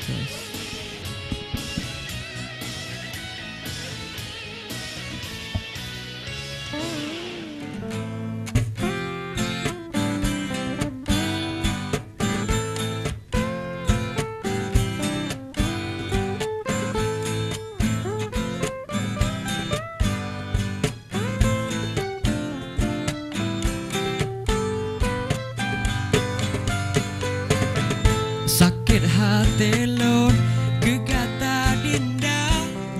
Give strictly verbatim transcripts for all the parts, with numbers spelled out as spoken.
Yes. Sakét haté lôn keu gata Dinda,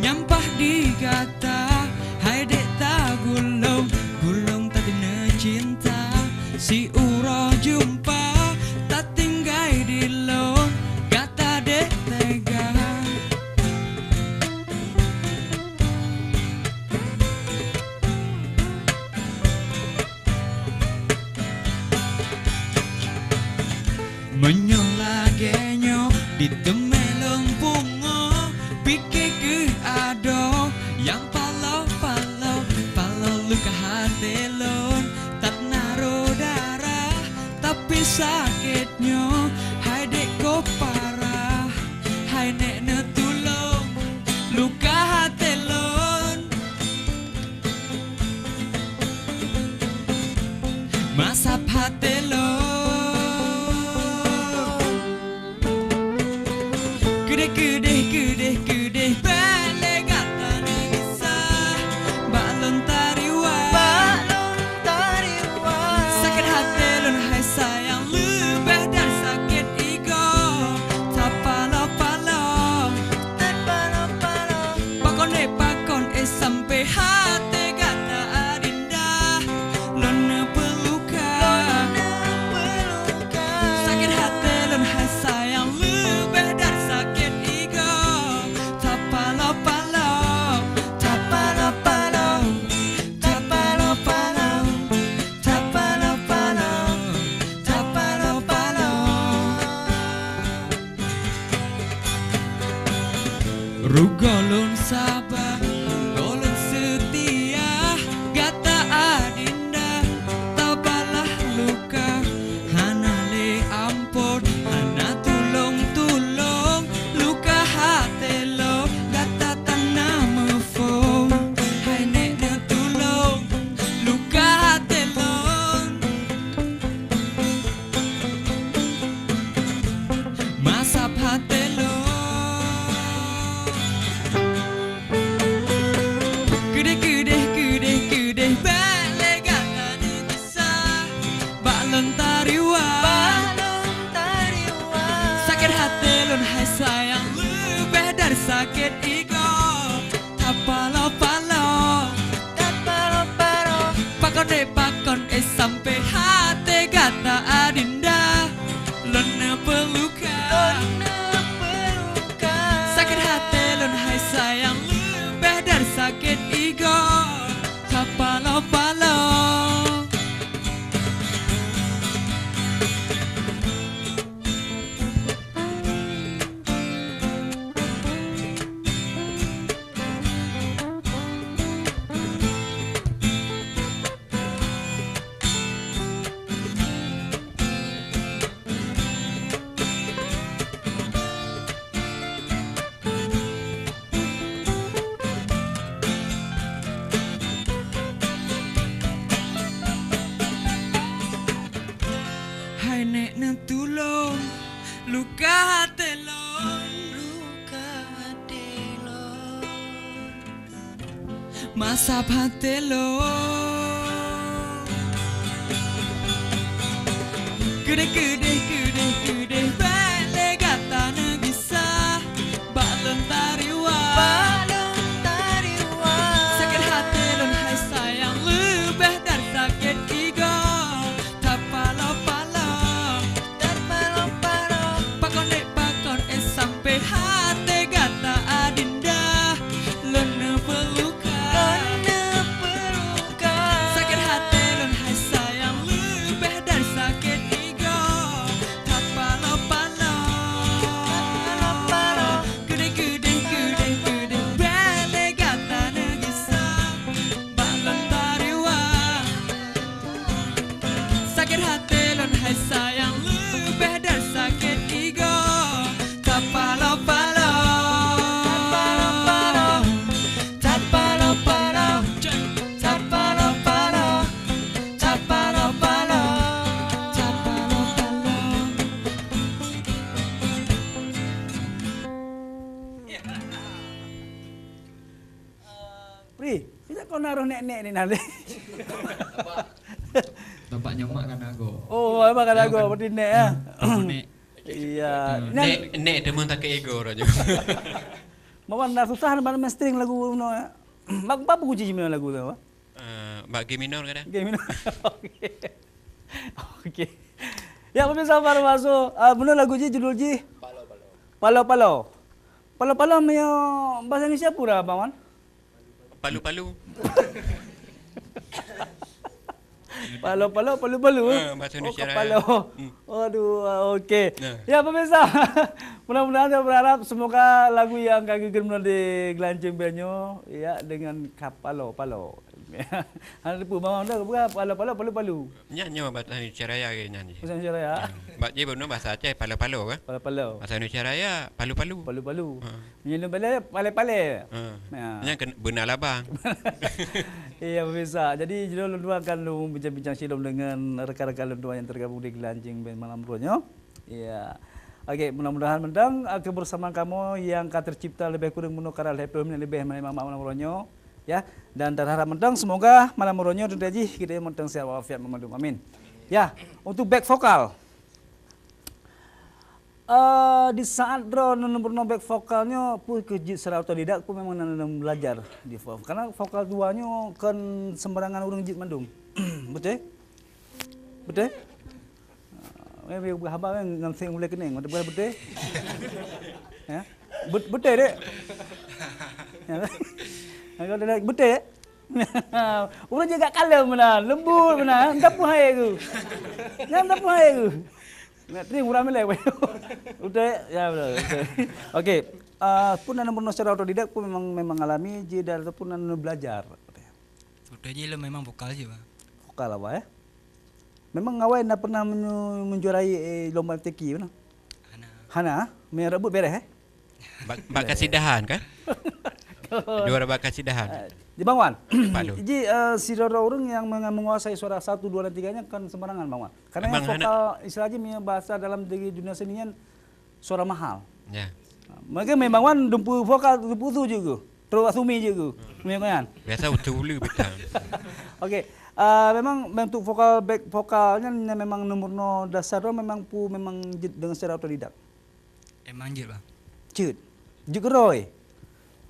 nyampah di gata, hai dék ta gulong, gulong ta deuneuh cinta, siuroe jumpa ta tinggai di lôn, gata dék teuga. Meunyoe lagée nyoe diteumé lôn pungoe, pike keuh adoe nyang paloe-paloe, paloe luka haté lôn, that na rô darah, tapi sakét nyoe hai dék kô parah. Hai nék neutulông luka haté lôn. Masab haté lôn. Keudeh, keudeh, keudeh, keudeh, bék lé gata neugisa bak lôn tariwa. Bak lôn tariwa. Sakét haté lôn hai sayang leubeh dari sakét igoe. Tapaloe-paloe. Tapaloe-paloe. Pakon deh pakon éh sampoe haté gata adinda lôn neupeuruka. Lôn neupeuruka. Sakét haté lôn hai sayang leubeh dari sakét igoe. Tapaloe-paloe, tapaloe-paloe, tapaloe-paloe, tapaloe-paloe, tapaloe-paloe. Rugoe lôn saba, goe lôn seutia, gata adinda tabalaih luka, hana lé amphon, hana tulông-tulông, luka haté lôn gata tan na muphom. Hai nék neutulông luka haté lôn. Masab haté lôn. Keudeh, keudeh, keudeh, keudeh, bék lé gata neugisa bak lôn tariwa. Bak lôn tariwa. Sakét haté lôn hai sayang leubeh dari sakét igoe. Tapaloe-paloe, tapaloe-paloe. Pakon deh pakon éh sampoe haté gata adinda lôn neupeuruka. Lôn neupeuruka. Sakét haté lôn hai sayang leubeh dari sakét igoe. Tapaloe-paloe. Hai nék neutulông luka haté lôn. Luka haté lôn. Masab haté lôn. Keudeh, keudeh, keudeh, keudeh, bék lé gata neugisa bak lôn tariwa. Bak lôn tariwa. Sakét haté lôn hai sayang leubeh dari sakét igoe. Tapaloe-paloe, tapaloe-paloe. Pakon deh pakon éh sampoe haté gata adinda lôn neupeuruka. Lôn neupeuruka. Sakét haté lôn hai sayang leubeh dari sakét igoe. Naroh nek-nek ni nanti. Nampak nyomak kan ago. Oh, abang kan ago, berarti nek, ya? Nek. Iya. Nek, nek teman tak ke ego raja. Mawan dah susah nak mastering lagu no, ya. Bak, bak kunci mana lagu tu, apa? Eh, bak G minor kadang. G minor. Okey. Okey. Ya, pemirsa, baru masuk. Ah, benar lagu ji, judul ji? Palo-palo. Palo-palo. Palo-palo meunyo bahasa Indonesia pura, Bang Wan? Palu-palu. Palo-palo, palu-palu. Ah, bahasa Indonesia Raya. Palo. Hmm. Waduh, ah, okey. Ya, pemirsa. Mudah-mudahan saya berharap semoga lagu yang ka geugeuet di Gelanceng Banyo, ya, dengan ka palo-palo. Hana teupeu bawang dah, bukan palo-palo, palu-palu. Nyan nyoe bahasa Indonesia Raya ke nyan. Bahasa Indonesia Raya. Hmm. Bak je beuna bahasa Aceh palo-palo ke? Palo-palo. Bahasa Indonesia Raya palu-palu. Palu-palu. Ha. Nyan pale, pale-pale. Ha. Ya. Nyan kena beuna labang. Iya, pemirsa. Jadi, jinoe lôn dua akan lôn bincang-bincang silom dengan rekan-rekan lôn dua yang tergabung di Gelanceng Band malam roh nyoe. Iya. Okey, mudah-mudahan mantong, ah, kebersamaan kamoe nyang ka tercipta lebih kurang meunoe karab lhèe ploh minit leubeh malam, malam roh nyoe, ya. Dan terharap mantong semoga malam roh nyoe teuntèe jih kita mantong sehat walafiat meumandum. Amin. Ya, untuk back vokal. Eh, di saat droeneuh meurunoe back vokal nyoe, peue keuh jeuet secara otodidak peue memang na, na, na belajar di vo-, karena vokal dua nyoe kon sembarangan ureueng jeuet mandum. Beutôi? Beutôi? Ah, weh, weh, haba, weh, ngon seng ulèe keuneung, beutôi, beutôi? Ya? Bet-, beutôi, dek? Ya. Beutôi, dek? Ureueng jeuet gak kalem meunan, lembut meunan, entah peue hai ku. Nyan entah peue hai ku. Nak tring urang mileh. Beutôi, ya, beutôi, beutôi. Okey, ah, peue na meurunoe secara otodidak peue memang, memang alami jih dan ataupun na belajar? Beutôi jih lôn memang vokal jih, Bang. Vokal apa, ya? Memang awai na pernah menyu-, menjuarai, eh, lomba M T Q mana? Hana. Hana, meurabot bereh, eh? Bak, bak kasidahan kan? Juara bak kasidahan. Eh, di Bang Wan. Palu. Ji, eh, sidroe ureueng nyang meng-, menguasai suara satu, dua, dan tiga nyan kon sembarangan, Bang Wan. Karena memang vokal, hana, istilah jih, bahasa dalam di dunia seni nyan suara mahal. Ya. Mungkin memang Wan dumpeue vokal, dumpeue su jeuet ku. Trok sumi jeuet ku. Memang kan? Biasa utu ulu betul. Okey. Ah, memang bentuk vokal, back vokal nyan, nyan memang nomor no dasar tu memang pu-, memang jeuet dengan secara otodidak. Emang jeuet, Bang. Jeuet. Jeuet keudroe.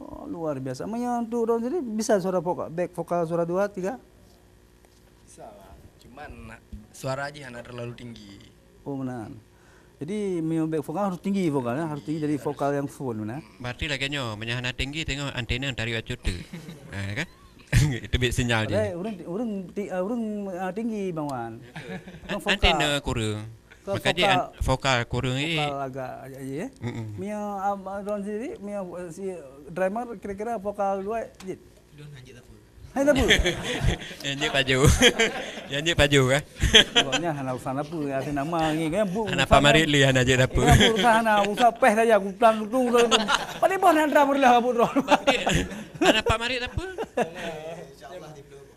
Oh, luar biasa. Meunyoe untuk droe sendiri bisa suara vokal, back vokal suara dua, tiga? Bisa, Bang. Cuman suara jih hana terlalu tinggi. Oh, meunan. Jadi, meunyoe back vokal harus tinggi vokalnya, harus tinggi dari vokal yang full, meunan. Berarti lagèe nyoe, meunyoe hana tinggi, tengok antena tarik bak cuti. Ha, kan? Itu bit sinyal je. Padahal ureueng, ureueng ti-, ah, ureueng, ah, tinggi, Bang Wan. An-, vokal. Antena kurang. Kan makanya vokal, an-, vokal kurang, eh. Vokal agak, agak, eh. Mm-mm. Meunyoe, ah, Abang Ron sendiri, meunyoe, eh, si drummer kira-kira vokal luar, jeuet? Lôn hanjeuet apa? Hai, apa? Yang jeuet paju. Yang jeuet paju, kan? Pokoknya hana urusan apa, ya, nama ni, kan, bu-, hana urusan pamarit yang, lé, hana jeuet apa. Ya, bu-, urusan hana, urusan peh saja, gudang gedung, gedung. Pada boh hana drum lah, bu, drum. Hana pamarit apa?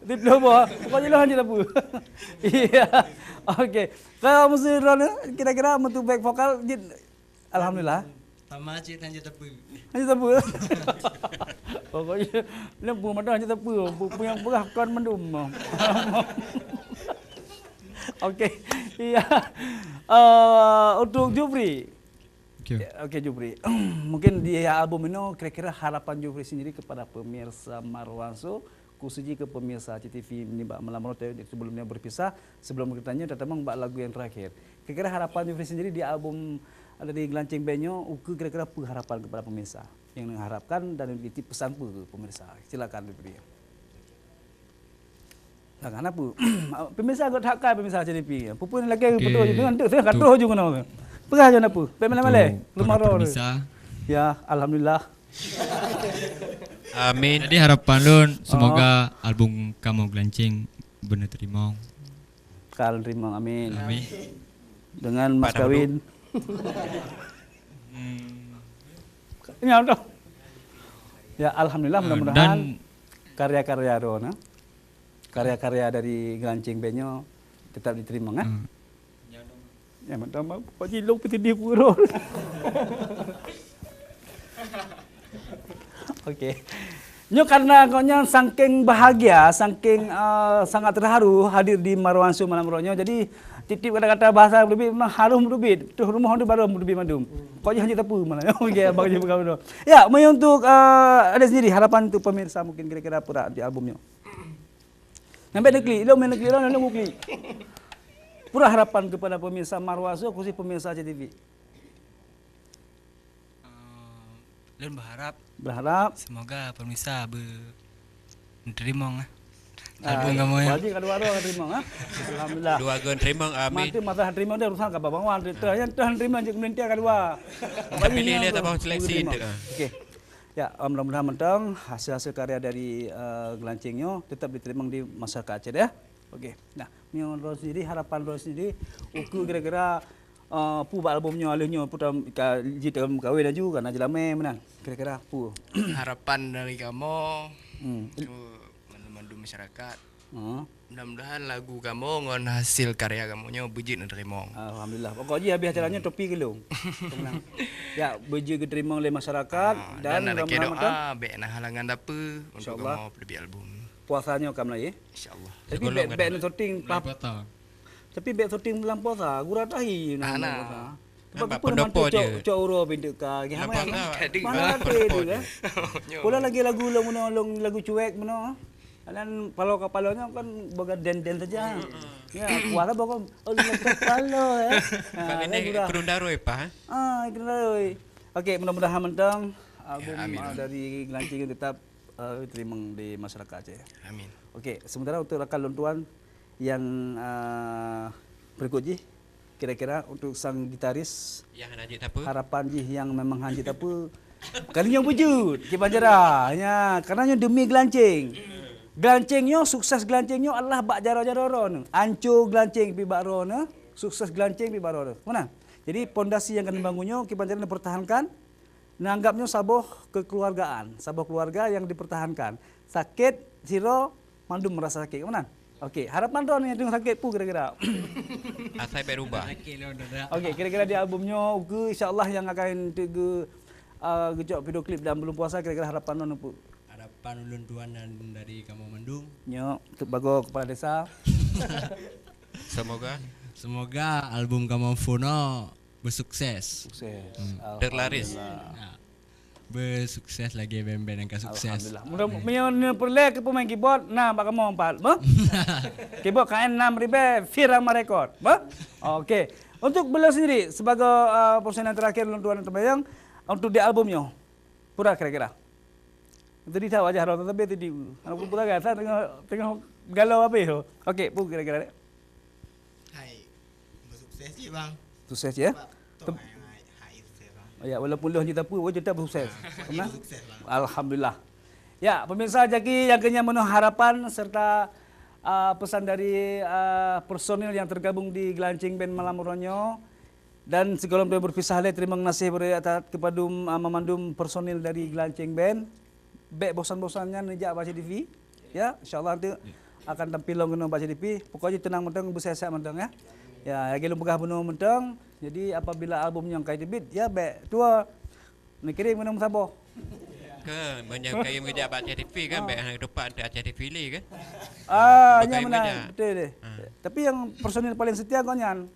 Diploma. Pokoknya lôn hanjeuet apa. Iya. Okey. Kalau mesti drone, kira-kira meunyoe back vokal, jeuet Alhamdulillah. Tama cit hana teupeu. Hana teupeu. Pokoknya, lembu madah hana teupeu. Pu-, pu-, yang peugah kon mandum. Okey. Iya. Eh, untuk Jufri. Okey. Ya, okey, Jufri. Mungkin di album ini kira-kira harapan Jufri sendiri kepada pemirsa Marwanso, khususnya ke pemirsa C T V nibak malam raya sebelum nyoe berpisah, sebelum kita tanya, teutama bak lagu yang terakhir. Kira-kira harapan Jufri sendiri di album dari Gelanceng Band nyoe, ukeue kira-kira peue harapan kepada pemirsa? Yang neuharapkan dan nitip pesan peue ke pemirsa? Silakan, Jufri. Nah, kenapa? Pemirsa agak that kai pemirsa C T V. Pupun lagi okey, betul je dengan tu, saya tu, kata je kena. Peugah je apa? Pemain malam. Untuk para pemirsa. Ya, alhamdulillah. Amin. Jadi harapan lôn, semoga album kamoe Gelanceng beuna teurimong. Ka teurimong, amin. Amin. Dengan mas kawin. Hmm. Ya, alhamdulillah, eh, mudah-mudahan dan karya-karya droeneuh, karya-karya dari Gelanceng Band nyoe tetap diterima, kan? Hmm. Ya, mantap, Pak Ji, lôn peusidih pura. Okey. Nyoe karena gobnyan saking bahagia, saking, eh, sangat terharu hadir di Marwan Show malam uroe nyoe. Jadi, tiep-tiep kata-kata bahasa beuteubiet memang harôh beuteubiet. Troh rumoh tu barô beuteubiet mandum. Kok jih hana teupeu malah. Okey, abang jih bukan betul. Ya, meunyoe untuk, eh, Ade sendiri, harapan untuk pemirsa mungkin kira-kira peue di album nyoe. Sampai neuklik, ilôn main neuklik, ilôn lalu klik. Peue harapan kepada pemirsa Marwan Show, khusus pemirsa C T V. Eh, lôn berharap Berharap semoga pemirsa be-, teurimong, eh. Ah, album kamoe, ya. Wajib kedua dua teurimong, ha? Alhamdulillah. Dua go teurimong, amin. Mati masa teurimong dia urusan ka babang wan, teuh yang Tuhan teurimong je kemudian tiang kedua. Tapi ni dia tabang seleksi teurimong tu, ah. Okey. Ya, mudah-mudahan mantong hasil-hasil karya dari, eh, Gelanceng nyoe tetap diterima di masyarakat Aceh, ya. Okey. Nah, nyoe droe sendiri, harapan droe sendiri, uku kira-kira, eh, peue bak album nyoe, aleuh nyoe, peue tam-, ka jeuet meukawen laju, ka na jeulamé meunan. Kira-kira peue? Harapan dari kamoe, hmm, ke mandum-mandum masyarakat. Hmm. Mudah-mudahan lagu kamoe ngon hasil karya kamoe nyoe beujeuet neuteurimong. Alhamdulillah. Pokok jih habéh acara nyoe topi keu lôn. Ya, beujeuet geuteurimong lé masyarakat. Ah, dan dan mudah-mudahan doa, bék na halangan dapeu untuk kamoe peuteubiet album. Puasa nyoe ka meulayeue. Insyaallah. Tapi sebelum bék, bék na syuting bulan puasa. Tapi bék syuting bulan puasa, gura tahi na bulan puasa. Nampak pendopo je. Cok, cok uroe pintu ka. Nampak mana? Mana ada tu kan? Pula lagi lagu lo meno, lagu cuek meno. Dan palo kapalo nyo kan bagai den-den saja. Ya, kuala bokong. Oh, kapalo ya. Ha, kan ini gura. Kerundaroi, Pak, eh? Ah, kerundaroi. Okey, mudah-mudahan mantong album, ya, amin, ah, dari Gelanceng tetap, eh, terima di masyarakat Aceh. Amin. Okey, sementara untuk rakan lôn tuan yang, eh, berikut jih, kira-kira untuk sang gitaris, yang hana jeuet sapeue, harapan jih yang memang hana jeuet sapeue, kali nyoe beujeuet, kiban jara. Ya, karena nyoe demi Gelanceng. Gelanceng nyoe, sukses Gelanceng nyoe adalah bak jaroe-jaroe droeneuh. Anco Gelanceng pi bak droeneuh, sukses Gelanceng pi bak droeneuh. Meunan? Jadi, pondasi yang kami bangun nyoe, kiban jara neupertahankan, neuanggap nyoe saboh kekeluargaan, saboh keluarga yang dipertahankan. Sakét sidroe, mandum merasa sakét. Meunan? Okey, harapan droeneuh nyang teungoh sakét peue kira-kira? Asai bék rubah. Sakét lom dah. Okey, kira-kira di album nyoe, ukeue, insya Allah yang akan teugeu-, ah, geucok video klip dan bulan puasa, kira-kira harapan droeneuh peue? Harapan ulôn tuan dan dari kamoe mandum. Nyoe, untuk bagoe kepala desa. Semoga. Semoga album kamoe Fono bersukses. Bersukses. Hmm. Terlaris. Alhamdulillah. Ya. Bersukses lagi band-band yang ka sukses. Alhamdulillah. Mudah, meunyoe peureulée keu peumain keyboard, na bak kamoe empat. Beuh? Keyboard K N enam ribée, Firama Record. Beuh? Okey. Untuk beliau sendiri, sebagai, uh, personil terakhir lôn tuan teubayang, untuk di album nyoe, pura kira-kira. Tadi that wajah droe, tapi tadi, aku pura kata tengah, tengah galau habis tu. Okey, pun kira-kira dek. Hai. Bersukses je, bang. Sukses je, ya? Tep- Oh ya, walaupun leuh nyata pun, oh, tetap sukses. Pokoknya sukses, bang. Alhamdulillah. Ya, pemirsa Jaki yang kenyang penuh harapan serta, ah, pesan dari, ah, personil yang tergabung di Gelanceng Band malam uroe nyoe. Dan sigohlom berpisah lé, terima kasih beri atas kepada, ah, memandum personil dari Gelanceng Band. Bék bosan-bosan nyan neujak bak C T V. Ya, insya Allah nanti akan tampil lom keunoe bak C T V. Pokoknya tenang mantong, beusayat-sayat mantong ya. Ya, lagi lôn peugah bunoe mantong. Jadi apabila album nyang ka teubiet, ya bék tuwo neukirim keunoe meusaboh. Ke, meunyoe kayém geujak bak C T V kan, bék hana teupat untuk C T V lé kan? Ah, nyan meunan, betul deh. Tapi yang personil paling setia kok nyan.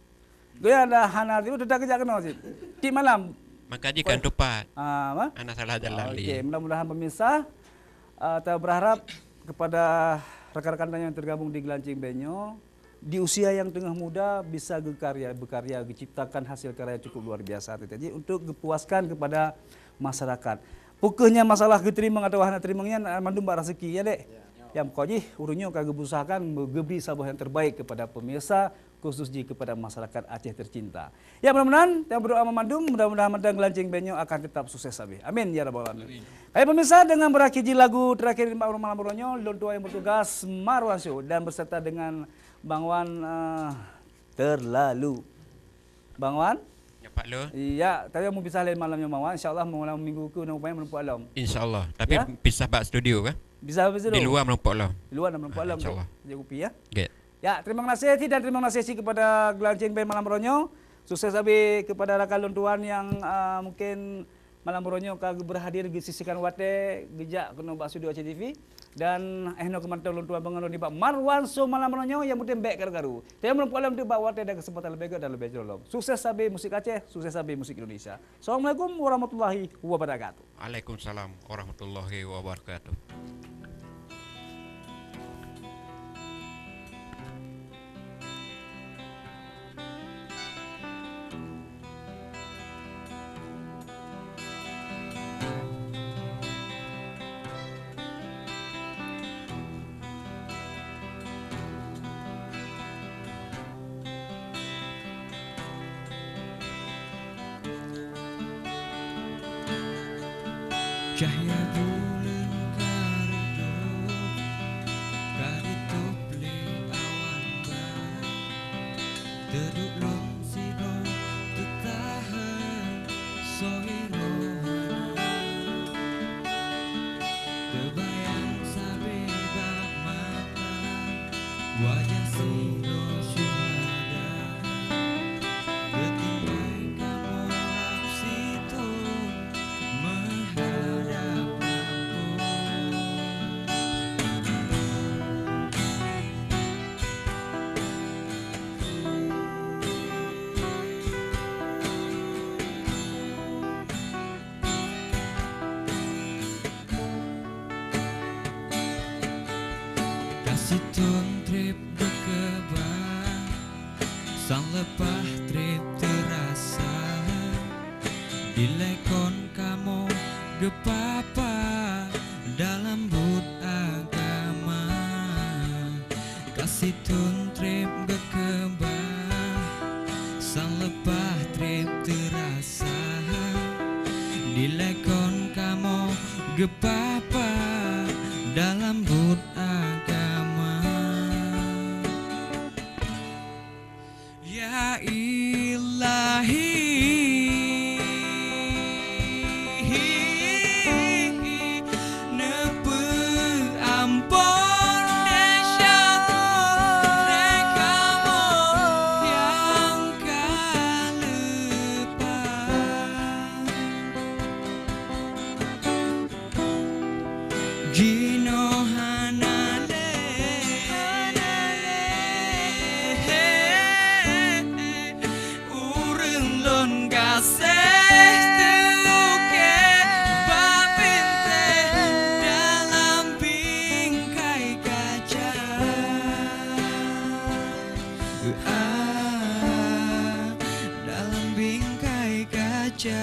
Goyang dah hana tiba, tetap kejak kena cit. Tiep malam. Maka jih kan tupat. Ah, apa? Hana salah jalan lé. Okey, mudah-mudahan pemirsa, ah, ta berharap kepada rakan-rakan yang tergabung di Gelanceng Band nyoe, di usia yang tengah muda bisa geukarya, berkarya, geuciptakan hasil karya cukup luar biasa tadi untuk geupuaskan kepada masyarakat. Pokoknya masalah geuteurimong atawa hana teurimong nyan, ah, mandum bak raseuki, ya, Dek? Ya. Nyang pokok jih, ureueng nyoe ka geuberusahakan, geubri saboh yang terbaik kepada pemirsa, khusus jih kepada masyarakat Aceh tercinta. Ya, mudah-mudahan, dan berdoa memandum, mudah-mudahan mantong Gelanceng Band nyoe akan tetap sukses habis. Amin, ya rabbal alamin. Amin. Hai pemirsa, dengan berakhir jih lagu terakhir di malam uroe nyoe, lôn tuan yang bertugas, Marwan Show, dan beserta dengan Bang Wan, eh, terlalu. Bang Wan? Nyoe Pak Lô. Iya, tapi mau pisah lain malam nyoe Bang Wan. Insya Allah malam minggu ke, nak upaya menumpuk alam. Insya Allah. Tapi ya? Pisah bak studio kan? Pisah bak studio. Di luar menumpuk alam. Di luar menumpuk alam. Ah, insya Allah. Jadi kopi ya. Okey. Ya, terima kasih Siti dan terima kasih Siti kepada Gelanceng Band malam uroe nyoe. Sukses habis kepada rakan lôn tuan yang, ah, mungkin malam uroe nyoe ka geubeurhadir geusisihkan watée geujak keunoe bak studio C T V. Dan eh noe keumantong lôn tuan bangon nibak Marwan So malam uroe nyoe nyang meuteumèe bèk karu-karu. Teurimong peualom teubak watée dan keuseumpatan leubeh gét dan leubeh jroh lom. Sukses sabe musik Aceh, sukses sabe musik Indonesia. Assalamualaikum warahmatullahi wabarakatuh. Waalaikumsalam warahmatullahi wabarakatuh. Cahya buleuen ka reudôk, ka jitôb lé awan ban. Teuduek lom sidroe teutahan, soe roh hana. Teubayang sabe bak mata, wajah sidroe syuhada. Geutinggai kamoe lam sithôn meuhadab Rabbul. Ka sithôn treb geukeubah, sang leupah treb teurasa. Dilèe kon kamoe geupapa dalam buet agama. Ka sithôn treb geukeubah, sang leupah treb teurasa. Dilèe kon kamoe geupapa dalam buet agama. Ya Ilahi, neupeu ampôn desya kamoe nyang ka leupah. Jinoe hana lé, hana lé ureueng lôn gaséh teukée bak bintéh dalam bingkai kaca. Ah, dalam bingkai kaca.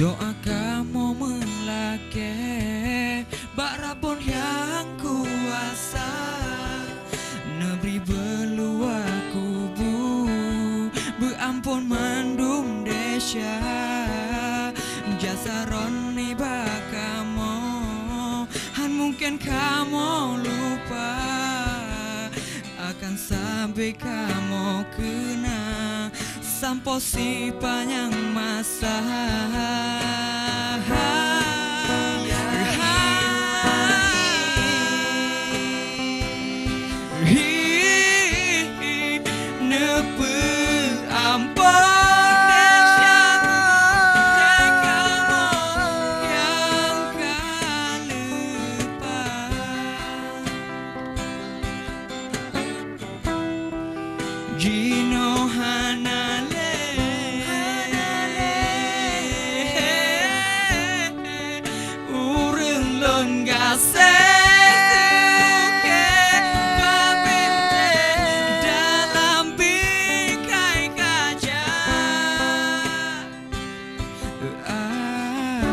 Doa kamoe meulakée bak Rabbon nyang kuasa, neubri beuluwa kubu, beuamphon mandum desya. Jasa Droeneuh nibak kamoe, hán mungken kamoe lupa. Akan sabe kamoe keuna sampoe sipanyang masa. Neupeu amphon desya kamoe nyang ka leupah. Jinoe hana lé, hana lé ureueng lôn gaséh teukée bak bintéh dalam bingkai kaca. Ah,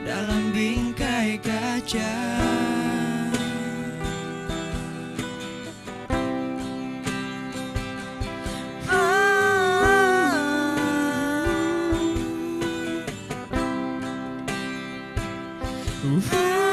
dalam bingkai kaca. Oof.